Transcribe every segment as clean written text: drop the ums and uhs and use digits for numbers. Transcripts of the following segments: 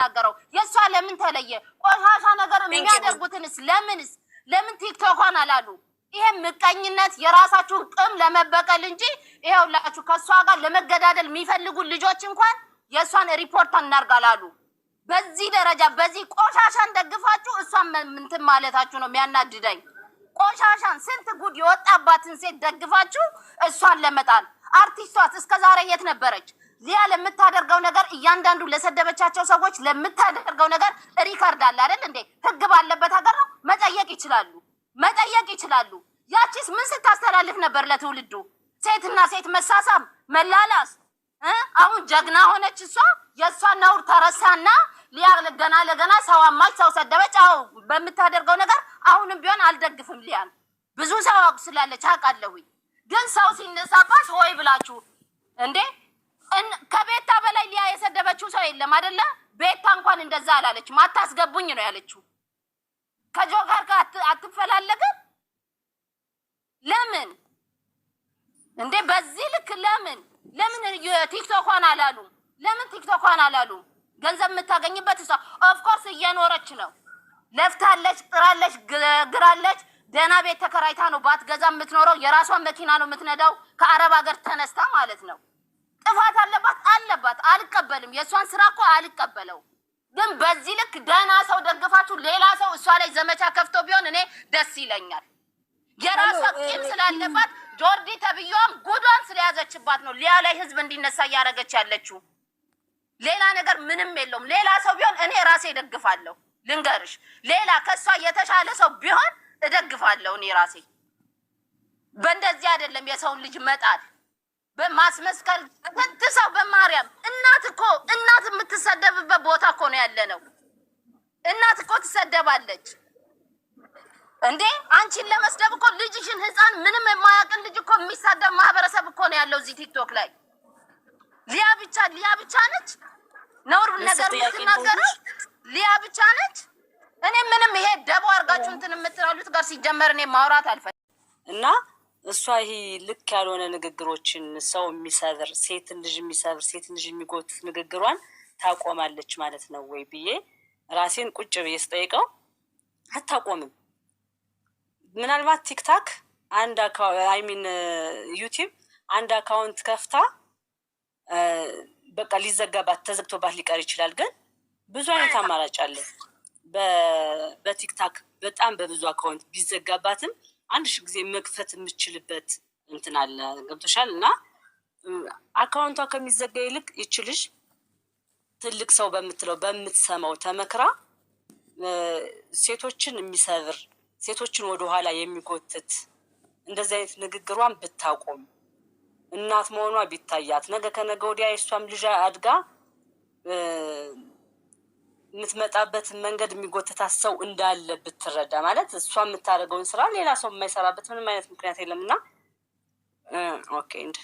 የምናገረው። የእሷ ለምን ተለየ? ቆሻሻ ነገር የሚያደርጉትንስ ለምንስ ለምን ቲክቶኳን አላሉ? ይሄ ምቀኝነት የራሳችሁን ቂም ለመበቀል እንጂ ይኸውላችሁ ከእሷ ጋር ለመገዳደል የሚፈልጉ ልጆች እንኳን የእሷን ሪፖርት እናርግ አላሉ። በዚህ ደረጃ በዚህ ቆሻሻን ደግፋችሁ እሷን እንትን ማለታችሁ ነው የሚያናድደኝ። ቆሻሻን ስንት ጉድ የወጣባትን ሴት ደግፋችሁ እሷን ለመጣል። አርቲስቷስ እስከ ዛሬ የት ነበረች? ሊያ ለምታደርገው ነገር፣ እያንዳንዱ ለሰደበቻቸው ሰዎች ለምታደርገው ነገር record አለ አይደል እንዴ? ህግ ባለበት ሀገር ነው፣ መጠየቅ ይችላሉ፣ መጠየቅ ይችላሉ። ያቺስ ምን ስታስተላልፍ ነበር ለትውልዱ? ሴትና ሴት መሳሳም፣ መላላስ እ አሁን ጀግና ሆነች እሷ። የእሷ ነውር ተረሳና ሊያ ገና ለገና ሰው አማች፣ ሰው ሰደበች። አዎ፣ በምታደርገው ነገር አሁንም ቢሆን አልደግፍም ሊያን። ብዙ ሰው አቁስላለች አውቃለሁኝ። ግን ሰው ሲነሳባት ሆይ ብላችሁ እንዴ፣ ከቤታ በላይ ሊያ የሰደበችው ሰው የለም አይደለ? ቤታ እንኳን እንደዛ አላለችም። አታስገቡኝ ነው ያለችው። ከጆከር ጋር አትፈላለግም? ለምን እንዴ? በዚህ ልክ ለምን ቲክቶኳን አላሉም? ለምን ቲክቶኳን አላሉም? ገንዘብ የምታገኝበት እሷ of course እየኖረች ነው። ለፍታለች፣ ጥራለች፣ ግራለች። ደህና ቤት ተከራይታ ነው ባትገዛ የምትኖረው። የራሷን መኪና ነው የምትነዳው፣ ከአረብ ሀገር ተነስታ ማለት ነው። ጥፋት አለባት፣ አለባት። አልቀበልም። የእሷን ስራ እኮ አልቀበለው። ግን በዚህ ልክ ደህና ሰው ደግፋችሁ ሌላ ሰው እሷ ላይ ዘመቻ ከፍቶ ቢሆን እኔ ደስ ይለኛል። የራሷ ቂም ስላለባት፣ ጆርዲ ተብዬዋም ጉዷን ስለያዘችባት ነው ሊያ ላይ ህዝብ እንዲነሳ እያደረገች ያለችው። ሌላ ነገር ምንም የለውም። ሌላ ሰው ቢሆን እኔ ራሴ እደግፋለሁ። ልንገርሽ፣ ሌላ ከእሷ የተሻለ ሰው ቢሆን እደግፋለሁ እኔ ራሴ። በእንደዚህ አይደለም የሰውን ልጅ መጣል በማስመስከር። ስንት ሰው፣ በማርያም፣ እናት እኮ፣ እናት የምትሰደብበት ቦታ እኮ ነው ያለ ነው። እናት እኮ ትሰደባለች እንዴ! አንቺን ለመስደብ እኮ ልጅሽን፣ ህፃን ምንም የማያውቅን ልጅ እኮ የሚሳደብ ማህበረሰብ እኮ ነው ያለው እዚህ ቲክቶክ ላይ። ሊያ ብቻ ነች ነውር ነገር የምትናገረው፣ ሊያ ብቻ ነች። እኔ ምንም ይሄ ደቦ አድርጋችሁ እንትን የምትላሉት ጋር ሲጀመር እኔ ማውራት አልፈልግም። እና እሷ ይሄ ልክ ያልሆነ ንግግሮችን፣ ሰው የሚሰብር፣ ሴትን ልጅ የሚሰብር፣ ሴትን ልጅ የሚጎትት ንግግሯን ታቆማለች ማለት ነው ወይ ብዬ ራሴን ቁጭ ብዬ ስጠይቀው አታቆምም። ምናልባት ቲክታክ አንድ፣ I mean ዩቲዩብ አንድ account ከፍታ በቃ ሊዘጋባት፣ ተዘግቶባት ሊቀር ይችላል። ግን ብዙ አይነት አማራጭ አለ። በቲክታክ በጣም በብዙ account ቢዘጋባትም 1000 ጊዜ መክፈት የምችልበት እንትን አለ። ገብቶሻል? እና account ቷ ከሚዘጋ ይልቅ ይች ልጅ ትልቅ ሰው በምትለው በምትሰማው ተመክራ ሴቶችን የሚሰብር፣ ሴቶችን ወደኋላ የሚጎትት እንደዚህ አይነት ንግግሯን ብታቆም፣ እናት መሆኗ ቢታያት፣ ነገ ከነገ ወዲያ የእሷም ልጅ አድጋ የምትመጣበትን መንገድ የሚጎትታት ሰው እንዳለ ብትረዳ፣ ማለት እሷ የምታደርገውን ስራ ሌላ ሰው የማይሰራበት ምንም አይነት ምክንያት የለም። እና okay እንደ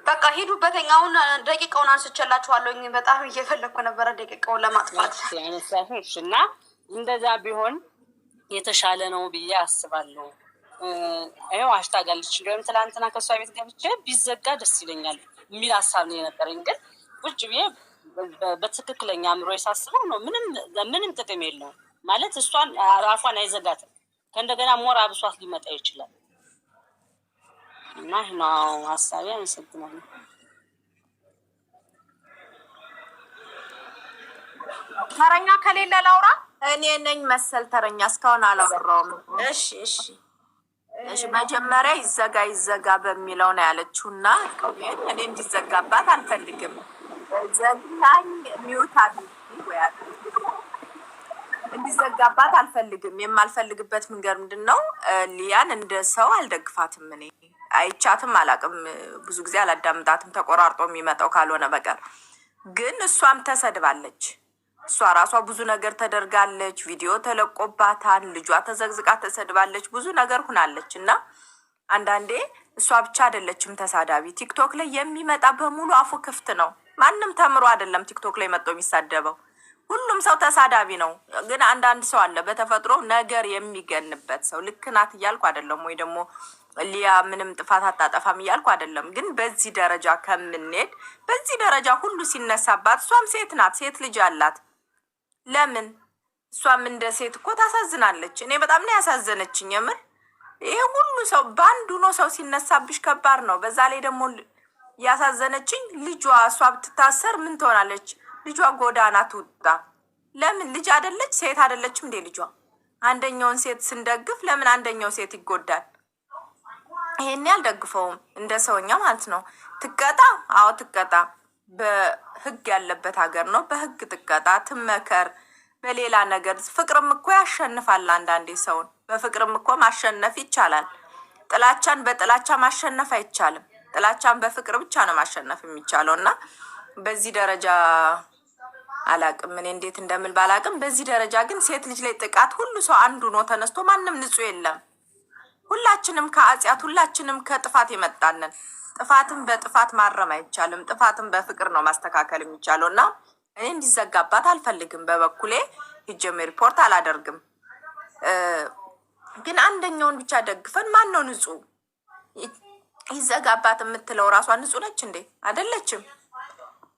በቃ ሂዱበት። አሁን ደቂቃውን አንስቼላችኋለሁ። በጣም እየፈለግኩ ነበረ ደቂቃውን ለማጥፋት። እና እንደዛ ቢሆን የተሻለ ነው ብዬ አስባለሁ። ይኸው hashtag አለች። እንዲሁም ትላንትና ከእሷ ቤት ገብቼ ቢዘጋ ደስ ይለኛል የሚል ሀሳብ ነው የነበረኝ። ግን ቁጭ ብዬ በትክክለኛ አእምሮ የሳስበው ነው ምንም ምንም ጥቅም የለውም። ማለት እሷን አፏን አይዘጋትም። ከእንደገና ሞራ ብሷት ሊመጣ ይችላል። እና ይህ ነው ሀሳቤ። አመሰግናለሁ። ተረኛ ከሌለ ላውራ። እኔ ነኝ መሰል ተረኛ፣ እስካሁን አላወራውም። እሺ። እሺ፣ መጀመሪያ ይዘጋ ይዘጋ በሚለው ነው ያለችው እና እኔ እንዲዘጋባት አልፈልግም። ዘግታኝ mute አድርጊ ወይ፣ እንዲዘጋባት አልፈልግም። የማልፈልግበት መንገድ ምንድን ነው? ሊያን እንደ ሰው አልደግፋትም። እኔ አይቻትም አላቅም። ብዙ ጊዜ አላዳምጣትም ተቆራርጦ የሚመጣው ካልሆነ በቀር። ግን እሷም ተሰድባለች። እሷ ራሷ ብዙ ነገር ተደርጋለች። ቪዲዮ ተለቆባታል። ልጇ ተዘግዝቃ ተሰድባለች። ብዙ ነገር ሁናለች። እና አንዳንዴ እሷ ብቻ አይደለችም ተሳዳቢ። ቲክቶክ ላይ የሚመጣ በሙሉ አፉ ክፍት ነው። ማንም ተምሮ አይደለም ቲክቶክ ላይ መጥቶ የሚሳደበው። ሁሉም ሰው ተሳዳቢ ነው። ግን አንዳንድ ሰው አለ በተፈጥሮ ነገር የሚገንበት ሰው። ልክ ናት እያልኩ አይደለም፣ ወይ ደግሞ ሊያ ምንም ጥፋት አታጠፋም እያልኩ አይደለም። ግን በዚህ ደረጃ ከምንሄድ፣ በዚህ ደረጃ ሁሉ ሲነሳባት፣ እሷም ሴት ናት፣ ሴት ልጅ አላት። ለምን እሷም እንደ ሴት እኮ ታሳዝናለች። እኔ በጣም ነው ያሳዘነችኝ የምር። ይሄ ሁሉ ሰው በአንዱ ነው፣ ሰው ሲነሳብሽ ከባድ ነው። በዛ ላይ ደግሞ ያሳዘነችኝ ልጇ፣ እሷ ብትታሰር ምን ትሆናለች? ልጇ ጎዳና ትውጣ። ለምን ልጅ አደለች? ሴት አደለችም እንዴ ልጇ? አንደኛውን ሴት ስንደግፍ ለምን አንደኛው ሴት ይጎዳል? ይሄን አልደግፈውም፣ እንደ ሰውኛ ማለት ነው። ትቀጣ፣ አዎ ትቀጣ። በህግ ያለበት ሀገር ነው። በህግ ትቀጣ፣ ትመከር። በሌላ ነገር ፍቅርም እኮ ያሸንፋል አንዳንዴ ሰውን። በፍቅርም እኮ ማሸነፍ ይቻላል። ጥላቻን በጥላቻ ማሸነፍ አይቻልም። ጥላቻን በፍቅር ብቻ ነው ማሸነፍ የሚቻለው። እና በዚህ ደረጃ አላቅም፣ እኔ እንዴት እንደምል ባላቅም፣ በዚህ ደረጃ ግን ሴት ልጅ ላይ ጥቃት ሁሉ ሰው አንዱ ነው ተነስቶ፣ ማንም ንጹህ የለም። ሁላችንም ከኃጢያት፣ ሁላችንም ከጥፋት የመጣንን፣ ጥፋትን በጥፋት ማረም አይቻልም። ጥፋትን በፍቅር ነው ማስተካከል የሚቻለው። እና እኔ እንዲዘጋባት አልፈልግም። በበኩሌ ሂጄም ሪፖርት አላደርግም። ግን አንደኛውን ብቻ ደግፈን፣ ማን ነው ንጹህ? ይዘጋባት የምትለው ራሷ ንጹህ ነች እንዴ? አይደለችም።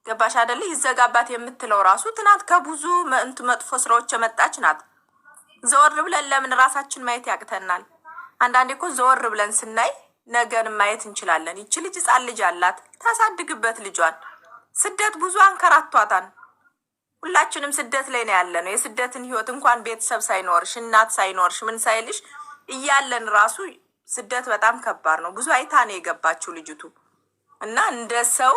ገባሽ አይደለ? ይዘጋባት የምትለው ራሱ ትናንት ከብዙ መጥፎ ስራዎች የመጣች ናት። ዘወር ብለን ለምን ራሳችን ማየት ያቅተናል? አንዳንዴ እኮ ዘወር ብለን ስናይ ነገን ማየት እንችላለን። ይቺ ልጅ ህፃን ልጅ አላት፣ ታሳድግበት ልጇን። ስደት ብዙ አንከራቷታል። ሁላችንም ስደት ላይ ነው ያለነው። የስደትን ህይወት እንኳን ቤተሰብ ሳይኖርሽ፣ እናት ሳይኖርሽ፣ ምን ሳይልሽ እያለን ራሱ ስደት በጣም ከባድ ነው። ብዙ አይታ ነው የገባችው ልጅቱ። እና እንደ ሰው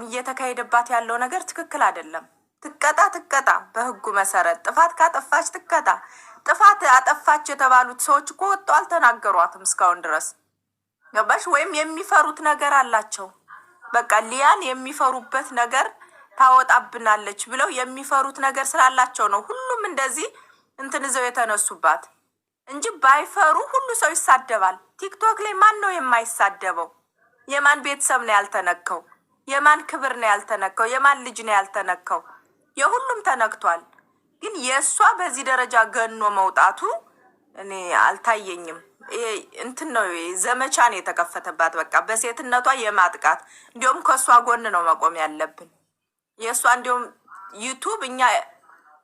እየተካሄደባት ያለው ነገር ትክክል አይደለም። ትቀጣ፣ ትቀጣ በህጉ መሰረት። ጥፋት ካጠፋች ትቀጣ። ጥፋት አጠፋች የተባሉት ሰዎች እኮ ወጥተው አልተናገሯትም እስካሁን ድረስ፣ ገባሽ? ወይም የሚፈሩት ነገር አላቸው። በቃ ሊያን የሚፈሩበት ነገር፣ ታወጣብናለች ብለው የሚፈሩት ነገር ስላላቸው ነው ሁሉም እንደዚህ እንትን ይዘው የተነሱባት እንጂ ባይፈሩ ሁሉ ሰው ይሳደባል። ቲክቶክ ላይ ማን ነው የማይሳደበው? የማን ቤተሰብ ነው ያልተነካው? የማን ክብር ነው ያልተነካው? የማን ልጅ ነው ያልተነካው? የሁሉም ተነክቷል። ግን የእሷ በዚህ ደረጃ ገኖ መውጣቱ እኔ አልታየኝም። ይሄ እንትን ነው፣ ዘመቻ ነው የተከፈተባት። በቃ በሴትነቷ የማጥቃት። እንዲሁም ከእሷ ጎን ነው መቆም ያለብን። የእሷ እንዲሁም ዩቱብ እኛ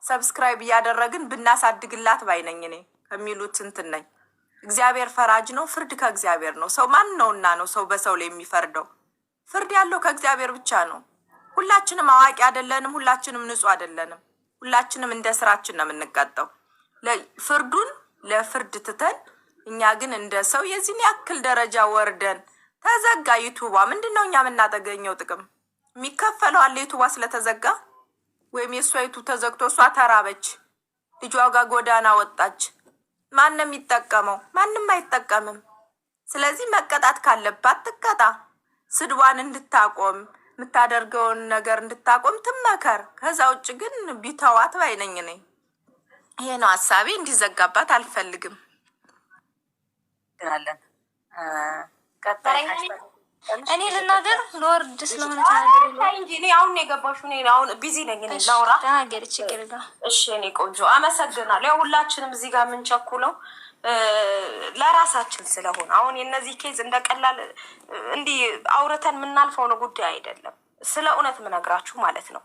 subscribe እያደረግን ብናሳድግላት ባይነኝ፣ እኔ ከሚሉት እንትን ነኝ። እግዚአብሔር ፈራጅ ነው። ፍርድ ከእግዚአብሔር ነው። ሰው ማን ነውና ነው ሰው በሰው ላይ የሚፈርደው? ፍርድ ያለው ከእግዚአብሔር ብቻ ነው። ሁላችንም አዋቂ አይደለንም። ሁላችንም ንጹህ አይደለንም። ሁላችንም እንደ ስራችን ነው የምንቀጣው። ፍርዱን ለፍርድ ትተን እኛ ግን እንደ ሰው የዚህን ያክል ደረጃ ወርደን ተዘጋ ዩቱቧ፣ ምንድን ነው እኛ የምናገኘው ጥቅም? የሚከፈለው አለ ዩቱቧ ስለተዘጋ? ወይም የእሷ ዩቱብ ተዘግቶ እሷ ተራበች፣ ልጇ ጋር ጎዳና ወጣች። ማን ነው የሚጠቀመው? ማንም አይጠቀምም። ስለዚህ መቀጣት ካለባት ትቀጣ። ስድቧን እንድታቆም፣ የምታደርገውን ነገር እንድታቆም ትመከር። ከዛ ውጭ ግን ቢተዋት ባይነኝ እኔ። ይሄ ነው ሀሳቤ። እንዲዘጋባት አልፈልግም። አለን ቀጣይ። እኔ ልናገር፣ ለወርድ ስለሆነ ተናገር። እንጂ እኔ አሁን ነው የገባሽው። እኔ አሁን busy ነኝ። እኔ ላውራ። ተናገሪ፣ ችግር የለውም። እሺ እኔ ቆንጆ አመሰግናለሁ። ያው ሁላችንም እዚህ ጋር የምንቸኩለው ለራሳችን ስለሆነ አሁን የእነዚህ case እንደ ቀላል እንዲህ አውርተን የምናልፈው ነው ጉዳይ አይደለም። ስለ እውነት የምነግራችሁ ማለት ነው።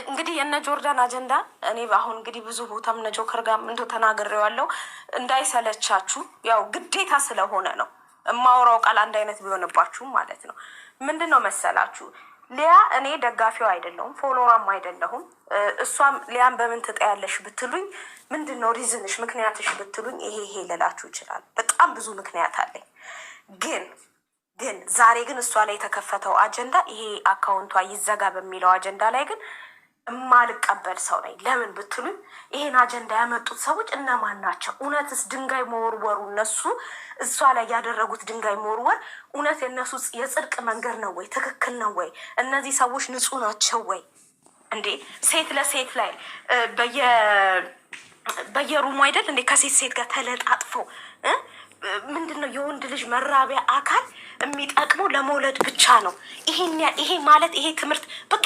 እንግዲህ የነ ጆርዳን አጀንዳ እኔ አሁን እንግዲህ ብዙ ቦታም እነ ጆከር ጋርም እንደው ተናግሬዋለሁ፣ እንዳይሰለቻችሁ ያው ግዴታ ስለሆነ ነው የማወራው፣ ቃል አንድ አይነት ቢሆንባችሁም ማለት ነው። ምንድን ነው መሰላችሁ፣ ሊያ እኔ ደጋፊው አይደለሁም፣ follower ዋም አይደለሁም። እሷም ሊያን በምን ትጠያለሽ ብትሉኝ፣ ምንድን ነው reason ሽ ምክንያትሽ ብትሉኝ፣ ይሄ ይሄ ልላችሁ ይችላል። በጣም ብዙ ምክንያት አለኝ። ግን ዛሬ ግን እሷ ላይ የተከፈተው አጀንዳ፣ ይሄ account ዋ ይዘጋ በሚለው አጀንዳ ላይ ግን እማልቀበል ሰው ነኝ። ለምን ብትሉኝ ይሄን አጀንዳ ያመጡት ሰዎች እነማን ናቸው? እውነትስ ድንጋይ መወርወሩ፣ እነሱ እሷ ላይ ያደረጉት ድንጋይ መወርወር እውነት የእነሱ የጽድቅ መንገድ ነው ወይ? ትክክል ነው ወይ? እነዚህ ሰዎች ንጹህ ናቸው ወይ? እንዴ፣ ሴት ለሴት ላይ በየ room ኡ አይደል እንዴ ከሴት ሴት ጋር ተለጣጥፈው? ምንድን ነው የወንድ ልጅ መራቢያ አካል የሚጠቅመው ለመውለድ ብቻ ነው። ይሄ ማለት ይሄ ትምህርት በቃ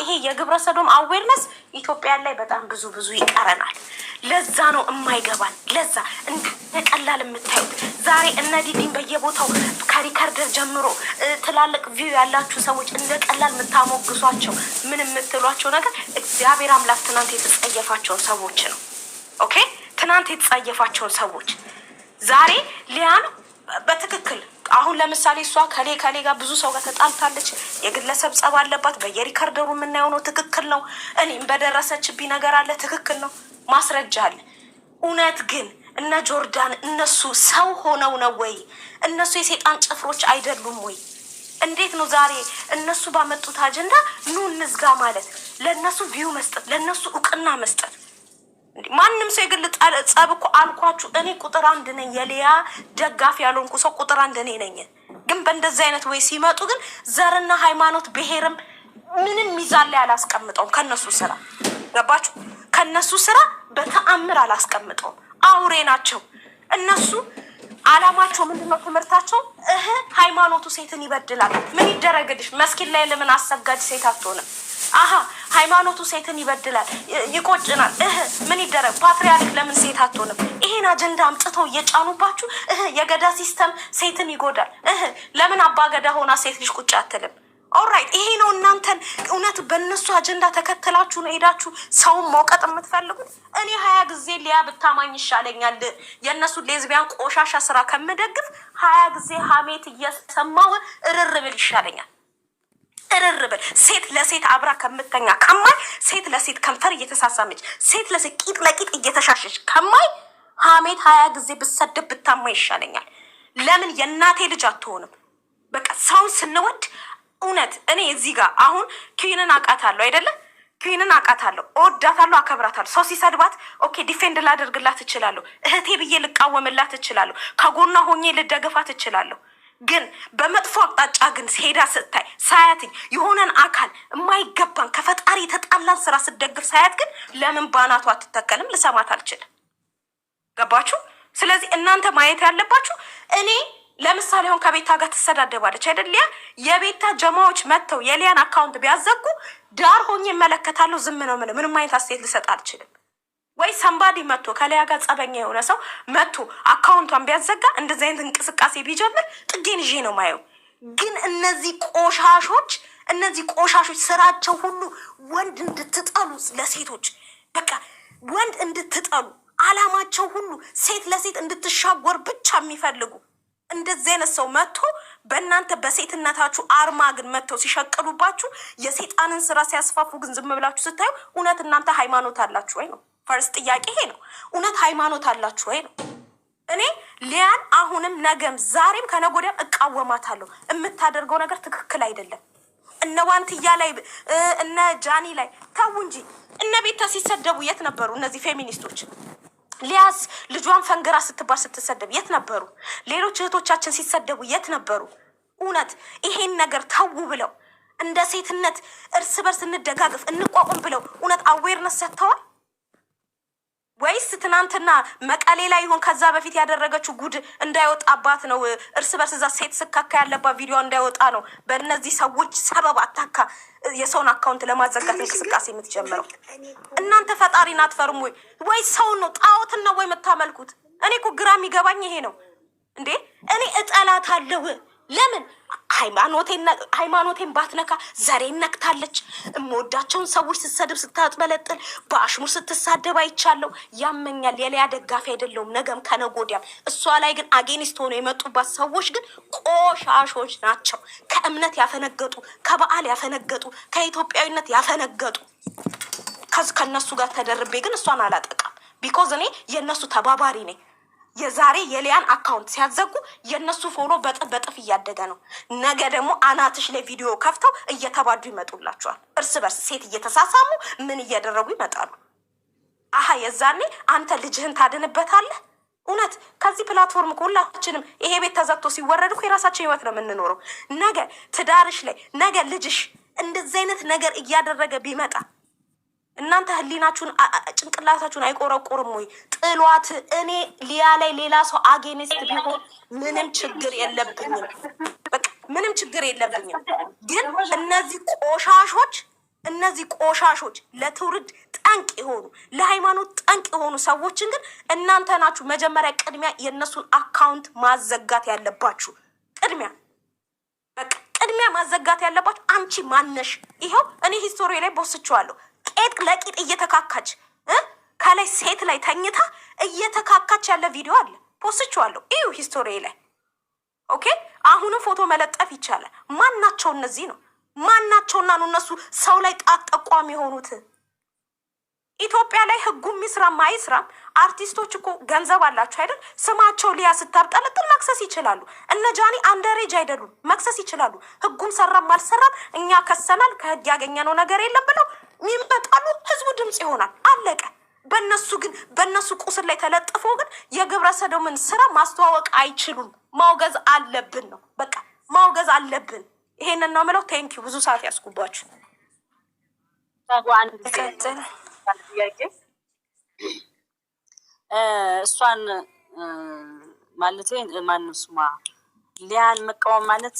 ይሄ የግብረ ሰዶም awareness ኢትዮጵያ ላይ በጣም ብዙ ብዙ ይቀረናል። ለዛ ነው የማይገባን። ለዛ እንደ ቀላል የምታዩት ዛሬ እነ ዲዲን በየቦታው ከ recorder ጀምሮ ትላልቅ view ያላችሁ ሰዎች እንደ ቀላል የምታሞግሷቸው፣ ምን የምትሏቸው ነገር እግዚአብሔር አምላክ ትናንት የተጸየፋቸውን ሰዎች ነው። Okay፣ ትናንት የተጸየፋቸውን ሰዎች ዛሬ ሊያን በትክክል አሁን ለምሳሌ እሷ ከሌ ከሌ ጋር ብዙ ሰው ጋር ተጣልታለች። የግለሰብ ጸብ አለባት። በየ recorder ኡ የምናየው ነው። ትክክል ነው። እኔም በደረሰችብኝ ነገር አለ። ትክክል ነው። ማስረጃ አለ። እውነት ግን እነ ጆርዳን እነሱ ሰው ሆነው ነው ወይ? እነሱ የሴጣን ጭፍሮች አይደሉም ወይ? እንዴት ነው ዛሬ እነሱ ባመጡት አጀንዳ ኑ እንዝጋ ማለት፣ ለእነሱ view መስጠት፣ ለእነሱ እውቅና መስጠት? ማንም ሰው የግል ጸብ እኮ አልኳችሁ። እኔ ቁጥር አንድ ነኝ። የሊያ ደጋፊ ያልሆንኩ ሰው ቁጥር አንድ እኔ ነኝ። ግን በእንደዚህ አይነት ወይ ሲመጡ ግን ዘርና ሃይማኖት ብሔርም ምንም ሚዛን ላይ አላስቀምጠውም። ከነሱ ስራ ገባችሁ? ከነሱ ስራ በተአምር አላስቀምጠውም። አውሬ ናቸው እነሱ። አላማቸው ምንድነው? ትምህርታቸው ሃይማኖቱ ሴትን ይበድላል። ምን ይደረግልሽ? መስጊድ ላይ ለምን አሰጋጅ ሴት አትሆንም? አሀ ሃይማኖቱ ሴትን ይበድላል፣ ይቆጭናል። ምን ይደረግ? ፓትሪያርክ ለምን ሴት አትሆንም? ይሄን አጀንዳ አምጥተው እየጫኑባችሁ የገዳ system ሴትን ይጎዳል። ለምን አባገዳ ሆና ሴት ልጅ ቁጭ አትልም? Alright፣ ይሄ ነው እናንተን እውነት በእነሱ አጀንዳ ተከትላችሁ ነው ሄዳችሁ ሰውን መውቀጥ የምትፈልጉት። እኔ 20 ጊዜ ሊያ ብታማኝ ይሻለኛል የእነሱ ሌዝቢያን ቆሻሻ ስራ ከምደግፍ፣ 20 ጊዜ ሀሜት እየሰማው እርር ብል ይሻለኛል። እርር ብል ሴት ለሴት አብራ ከምተኛ ከማይ፣ ሴት ለሴት ከንፈር እየተሳሳመች፣ ሴት ለሴት ቂጥ ለቂጥ እየተሻሸች ከማይ ሀሜት 20 ጊዜ ብሰደብ ብታማ ይሻለኛል። ለምን የእናቴ ልጅ አትሆንም? በቃ ሰውን ስንወድ እውነት እኔ እዚህ ጋር አሁን ኪንን አውቃታለሁ አይደለ? ኪንን አውቃታለሁ፣ እወዳታለሁ፣ አከብራታለሁ። ሰው ሲሰድባት okay defend ላደርግላት እችላለሁ። እህቴ ብዬ ልቃወምላት እችላለሁ። ከጎኗ ሆኜ ልደግፋት እችላለሁ። ግን በመጥፎ አቅጣጫ ግን ሄዳ ስታይ ሳያትኝ የሆነን አካል የማይገባን ከፈጣሪ የተጣላን ስራ ስደግፍ ሳያት ግን ለምን ባናቷ አትተከልም? ልሰማት አልችልም። ገባችሁ? ስለዚህ እናንተ ማየት ያለባችሁ እኔ ለምሳሌ አሁን ከቤታ ጋር ትሰዳደባለች አይደል? ሊያ የቤታ ጀማዎች መጥተው የሊያን account ቢያዘጉ ዳር ሆኜ እመለከታለሁ። ዝም ነው የምለው። ምንም አይነት አስተያየት ልሰጥ አልችልም። ወይ somebody መጥቶ ከሊያ ጋር ጸበኛ የሆነ ሰው መጥቶ account ቷን ቢያዘጋ፣ እንደዚህ አይነት እንቅስቃሴ ቢጀምር ጥጌን ይዤ ነው ማየው። ግን እነዚህ ቆሻሾች ስራቸው ሁሉ ወንድ እንድትጠሉ፣ ለሴቶች በቃ ወንድ እንድትጠሉ፣ አላማቸው ሁሉ ሴት ለሴት እንድትሻወር ብቻ የሚፈልጉ እንደዚህ አይነት ሰው መጥቶ በእናንተ በሴትነታችሁ አርማ ግን መጥተው ሲሸቅሉባችሁ፣ የሴጣንን ስራ ሲያስፋፉ ግን ዝም ብላችሁ ስታዩ እውነት እናንተ ሃይማኖት አላችሁ ወይ ነው? First ጥያቄ ይሄ ነው። እውነት ሃይማኖት አላችሁ ወይ ነው? እኔ ሊያን አሁንም ነገም ዛሬም ከነገ ወዲያም እቃወማታለሁ። የምታደርገው ነገር ትክክል አይደለም። እነ ዋንትያ ላይ እነ ጃኒ ላይ ተው እንጂ እነ ቤታ ሲሰደቡ የት ነበሩ እነዚህ ፌሚኒስቶች? ሊያስ ልጇን ፈንግራ ስትባል ስትሰደብ የት ነበሩ? ሌሎች እህቶቻችን ሲሰደቡ የት ነበሩ? እውነት ይሄን ነገር ተዉ ብለው እንደ ሴትነት እርስ በርስ እንደጋገፍ እንቋቋም ብለው እውነት awareness ሰጥተዋል ወይስ ትናንትና መቀሌ ላይ ይሆን ከዛ በፊት ያደረገችው ጉድ እንዳይወጣባት ነው? እርስ በርስ እዛ ሴት ስካካ ያለባት ቪዲዮ እንዳይወጣ ነው በእነዚህ ሰዎች ሰበብ አታካ የሰውን account ለማዘጋት እንቅስቃሴ የምትጀምረው? እናንተ ፈጣሪን አትፈሩም ወይ? ወይ ሰውን ነው ጣዖትን ነው ወይ የምታመልኩት? እኔ እኮ ግራ የሚገባኝ ይሄ ነው እንዴ። እኔ እጠላታለሁ። ለምን? ሃይማኖቴን ባትነካ ዘሬን ነክታለች። የምወዳቸውን ሰዎች ስትሰድብ፣ ስታጥበለጥል፣ በአሽሙር ስትሳደብ አይቻለሁ። ያመኛል። የሊያ ደጋፊ አይደለሁም ነገም ከነገ ወዲያም። እሷ ላይ ግን against ሆነው የመጡባት ሰዎች ግን ቆሻሾች ናቸው። ከእምነት ያፈነገጡ፣ ከበዓል ያፈነገጡ፣ ከኢትዮጵያዊነት ያፈነገጡ። ከነሱ ጋር ተደርቤ ግን እሷን አላጠቃም። Because እኔ የእነሱ ተባባሪ ነኝ። የዛሬ የሊያን account ሲያዘጉ የእነሱ follow በጥፍ በጥፍ እያደገ ነው። ነገ ደግሞ አናትሽ ላይ ቪዲዮ ከፍተው እየተባዱ ይመጡላቸዋል። እርስ በርስ ሴት እየተሳሳሙ ምን እያደረጉ ይመጣሉ። አሀ የዛኔ አንተ ልጅህን ታድንበታለህ። እውነት ከዚህ platform ሁላችንም ይሄ ቤት ተዘግቶ ሲወረድ እኮ የራሳችን ህይወት ነው የምንኖረው። ነገ ትዳርሽ ላይ፣ ነገ ልጅሽ እንደዚህ አይነት ነገር እያደረገ ቢመጣ እናንተ ህሊናችሁን ጭንቅላታችሁን አይቆረቆርም ወይ? ጥሏት። እኔ ሊያ ላይ ሌላ ሰው against ቢሆን ምንም ችግር የለብኝም። በቃ ምንም ችግር የለብኝም። ግን እነዚህ ቆሻሾች ለትውልድ ጠንቅ የሆኑ፣ ለሃይማኖት ጠንቅ የሆኑ ሰዎችን ግን እናንተ ናችሁ መጀመሪያ ቅድሚያ የእነሱን account ማዘጋት ያለባችሁ። ቅድሚያ በቃ ቅድሚያ ማዘጋት ያለባችሁ። አንቺ ማነሽ? ይኸው እኔ history ላይ ቦስቼዋለሁ። ቄጥ ለቂጥ እየተካካች ከላይ ሴት ላይ ተኝታ እየተካካች ያለ ቪዲዮ አለ። ፖስቼዋለሁ። እዩ history ላይ፣ okay። አሁንም ፎቶ መለጠፍ ይቻላል። ማናቸው እነዚህ ነው? ማናቸውና ነው እነሱ ሰው ላይ ጣት ጠቋሚ የሆኑት? ኢትዮጵያ ላይ ህጉም ይስራም አይስራም አርቲስቶች እኮ ገንዘብ አላቸው አይደል? ስማቸው ሊያ ስታብጠለጥል መክሰስ ይችላሉ። እነ ጃኒ underage አይደሉም፣ መክሰስ ይችላሉ። ህጉም ሰራም አልሰራም እኛ ከሰናል፣ ከህግ ያገኘነው ነገር የለም ብለው ይመጣሉ። ህዝቡ ድምፅ ይሆናል። አለቀ። በእነሱ ግን በእነሱ ቁስል ላይ ተለጥፎ ግን የግብረ ሰዶምን ስራ ማስተዋወቅ አይችሉም። ማውገዝ አለብን ነው፣ በቃ ማውገዝ አለብን። ይሄንን ነው የምለው። Thank you፣ ብዙ ሰዓት ያስኩባችሁ። አንድ ጊዜ ቀጥል። አንድ ጥያቄ፣ እሷን ማለቴ ማነው ስሟ ሊያን መቃወም ማለት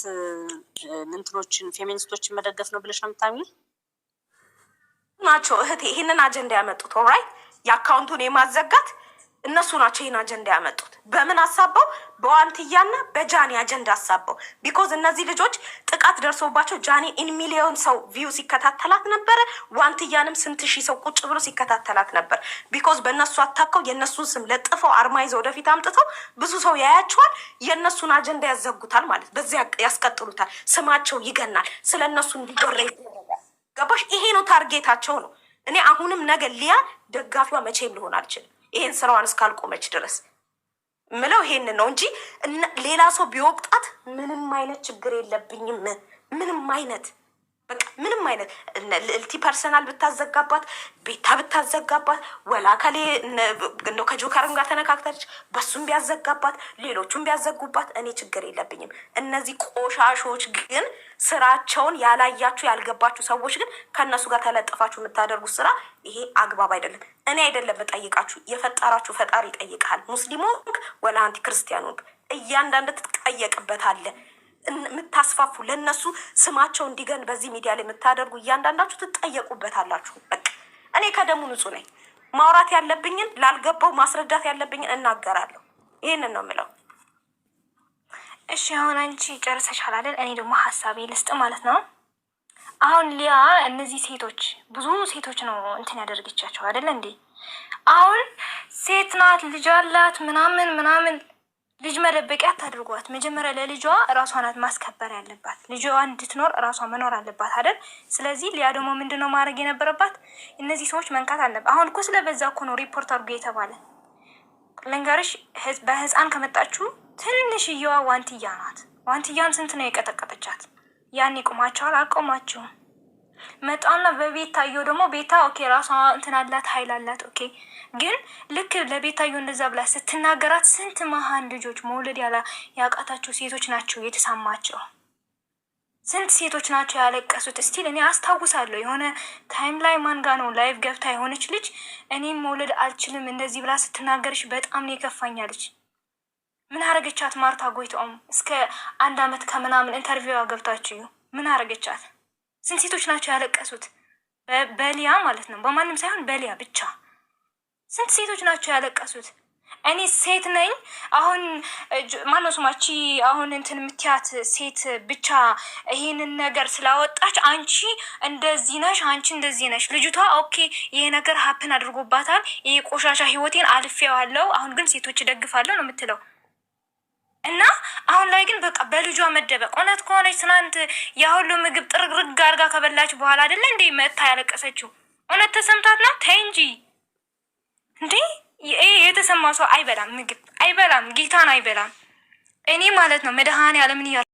እንትኖችን ፌሚኒስቶችን መደገፍ ነው ብለሽ ነው የምታምኚው? ናቸው እህቴ ይህንን አጀንዳ ያመጡት። Alright፣ የ account ኡን የማዘጋት እነሱ ናቸው ይህን አጀንዳ ያመጡት። በምን አሳበው? በዋንትያና በጃኒ አጀንዳ አሳበው። Because እነዚህ ልጆች ጥቃት ደርሶባቸው ጃኒ in million ሰው view ሲከታተላት ነበረ። ዋንትያንም ስንት ሺህ ሰው ቁጭ ብሎ ሲከታተላት ነበር። Because በእነሱ አታከው የእነሱን ስም ለጥፈው አርማ ይዘው ወደፊት አምጥተው ብዙ ሰው ያያቸዋል። የእነሱን አጀንዳ ያዘጉታል ማለት በዚያ ያስቀጥሉታል። ስማቸው ይገናል። ስለ እነሱ እንዲወራ ይደረጋል። ገባሽ? ይሄ ነው target ኣቸው ነው። እኔ አሁንም ነገ ሊያ ደጋፊዋ መቼም ልሆን አልችልም። ይሄን ስራዋን እስካልቆመች ድረስ ምለው ይሄንን ነው እንጂ ሌላ ሰው ቢወቅጣት ምንም አይነት ችግር የለብኝም። ምንም አይነት በቃ ምንም አይነት እነ ልዕልቲ personal ብታዘጋባት፣ ቤታ ብታዘጋባት፣ ወላ ከሌ እንደው ከጆከርም ጋር ተነካክታለች፣ በሱም ቢያዘጋባት፣ ሌሎቹም ቢያዘጉባት እኔ ችግር የለብኝም። እነዚህ ቆሻሾች ግን ስራቸውን ያላያችሁ ያልገባችሁ ሰዎች ግን ከእነሱ ጋር ተለጥፋችሁ የምታደርጉት ስራ ይሄ አግባብ አይደለም። እኔ አይደለም እጠይቃችሁ፣ የፈጠራችሁ ፈጣሪ ይጠይቃል። ሙስሊም ሆንክ ወላ አንቲ ክርስቲያን ሆንክ እያንዳንድ ትጠየቅበታለህ። የምታስፋፉ ለእነሱ ስማቸው እንዲገን በዚህ ሚዲያ ላይ የምታደርጉ እያንዳንዳችሁ ትጠየቁበታላችሁ። በቃ እኔ ከደሙ ንጹህ ነኝ። ማውራት ያለብኝን ላልገባው ማስረዳት ያለብኝን እናገራለሁ። ይህንን ነው የምለው። እሺ፣ አሁን አንቺ ጨርሰሻል አይደል? እኔ ደግሞ ሀሳቤ ልስጥ ማለት ነው። አሁን ሊያ እነዚህ ሴቶች ብዙ ሴቶች ነው እንትን ያደረገቻቸው አይደለ እንዴ? አሁን ሴት ናት፣ ልጅ አላት ምናምን ምናምን፣ ልጅ መደበቂያ አታድርጓት። መጀመሪያ ለልጇ እራሷ ናት ማስከበር ያለባት። ልጇ እንድትኖር እራሷ መኖር አለባት አይደል? ስለዚህ ሊያ ደግሞ ምንድን ነው ማድረግ የነበረባት? እነዚህ ሰዎች መንካት አለባት። አሁን እኮ ስለበዛ እኮ ነው ሪፖርት አድርጎ የተባለ። ልንገርሽ፣ በህፃን ከመጣችሁ ትንሽየዋ ዋንትያ ናት። ዋንትያን ስንት ነው የቀጠቀጠቻት? ያኔ ቆማቸዋል አልቆማችሁም? መጣና በቤታዮ ደግሞ ቤታ okay ራሷ እንትን አላት፣ ኃይል አላት። Okay፣ ግን ልክ ለቤታዮ እንደዛ ብላ ስትናገራት ስንት መሀን ልጆች መውለድ ያቃታቸው ሴቶች ናቸው የተሰማቸው። ስንት ሴቶች ናቸው ያለቀሱት። Still እኔ አስታውሳለሁ የሆነ time ላይ ማን ጋ ነው live ገብታ የሆነች ልጅ እኔም መውለድ አልችልም እንደዚህ ብላ ስትናገርሽ በጣም ነው የከፋኝ አለች። ምን አረገቻት? ማርታ ጎይተኦም እስከ አንድ አመት ከምናምን interview ገብታችሁ ምን አረገቻት? ስንት ሴቶች ናቸው ያለቀሱት? በሊያ ማለት ነው፣ በማንም ሳይሆን በሊያ ብቻ ስንት ሴቶች ናቸው ያለቀሱት? እኔ ሴት ነኝ። አሁን ማነው ስማቺ አሁን እንትን የምትያት ሴት ብቻ ይሄንን ነገር ስላወጣች አንቺ እንደዚህ ነሽ፣ አንቺ እንደዚህ ነሽ። ልጅቷ okay ይሄ ነገር happen አድርጎባታል፣ ይሄ ቆሻሻ ህይወቴን አልፌዋለሁ፣ አሁን ግን ሴቶች እደግፋለሁ ነው የምትለው። እና አሁን ላይ ግን በቃ በልጇ መደበቅ እውነት ከሆነች ትናንት የሁሉ ምግብ ጥርግርግ አድርጋ ከበላች በኋላ አይደለ እንዴ መታ ያለቀሰችው? እውነት ተሰምታት ነው? ተይ እንጂ እንዴ! ይሄ የተሰማ ሰው አይበላም፣ ምግብ አይበላም፣ ጌታን አይበላም። እኔ ማለት ነው መድኃኔዓለምን